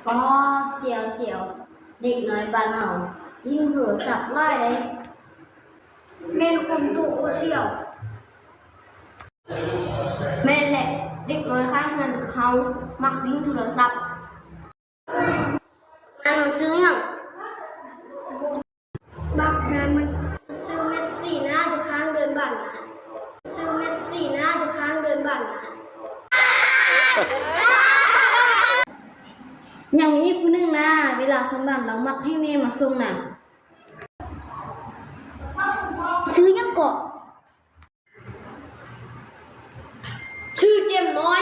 ອໍ ສ່ຽວໆ ເດັກນ້ອຍບ້ານເຮົາຫຼິ້ນໂທລະສັບຫຼາຍເດ້. ແມ່ນຄວາມໂຕໂອສ່ຽວ. ແມ່ນແຫຼະ ເດັກນ້ອຍຂ້າງເຮືອນເຮົາມັກຫຼິ້ນໂທລະສັບ. ນັ້ນມັນຊື່ຫຍັງ? ບັກນັ້ນມັນຊື່ເມັດຊີນາ ຢູ່ຂ້າງເດີ່ນບ້ານນາ. ຊື່ເມັດຊີນາ ຢູ່ຂ້າງເດີ່ນບ້ານນາ. ຍັງມີອີກຜູ້ໜຶ່ງນາ ເວລາສຳບານລາວມັກໃຫ້ແມ່ມາສົ່ງນະ. ຊື່ຫຍັງເກາະ? ຊື່ເຈມນ້ອຍ.